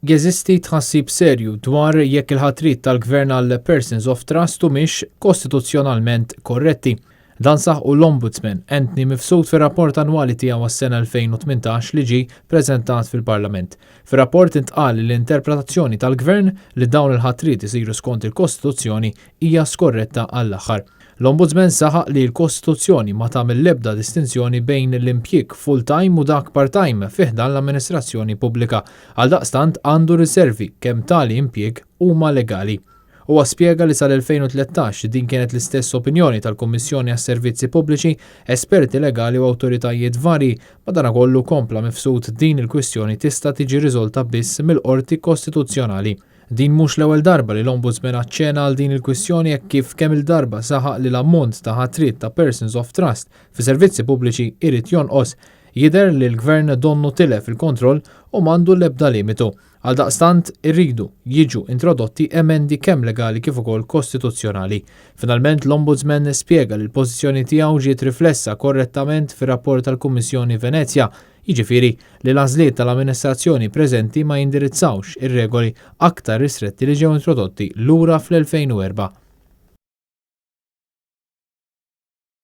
Jeżisti tħassib serju dwar jekk il-ħatriet tal-Gvern għal Persons of Trust humiex kostituzzjonalment korretti. Dan saħqu l-Ombudsman Anthony Mifsud fir-rapport annwali tiegħu għas-sena 2018 li ġie preżentat fil-Parlament. Fir-rapport intqal li l-interpretazzjoni tal-Gvern li dawn il-ħatriet isiru skont il-Kostituzzjoni hija skorretta għall-aħħar. L-Ombudsman saħaq li l-Kostituzzjoni ma tagħmel l-ebda distinzjoni bejn l-impjieg full-time u dak part-time fi ħdan l-amministrazzjoni pubblika. Għaldaqstant għandu riservi kemm tali impjieg huma legali. Huwa spjega li sal-2013 din kienet l-istess opinjoni tal-Kummissjoni għas-Servizzi Pubbliċi, esperti legali u awtoritajiet varji, madanakollu kompla Mifsud din il-kwistjoni tista' tiġi riżolta biss mill-Qorti Kostituzzjonali. Din mhux l-ewwel darba li l-Ombudsman aċċena għal din il-kwistjoni hekk kif kemm-il darba saħaq li l-ammont ta' ħatriet ta' persons of trust fi servizzi pubbliċi irid jonqos. Jidher li l-Gvern donnu tilef il-kontroll u m'għandu l-ebda limitu. Għaldaqstant irridu jiġu introdotti emendi kemm legali kif ukoll kostituzzjonali. Finalment l-Ombudsman spjega li l-pożizzjoni tiegħu ġiet riflessa korrettament fir-rapport tal-Kummissjoni Venezja, jiġifieri li l-għażliet tal-amministrazzjoni preżenti ma jindirizzawx ir-regoli aktar ristretti li ġew introdotti lura fl-2004.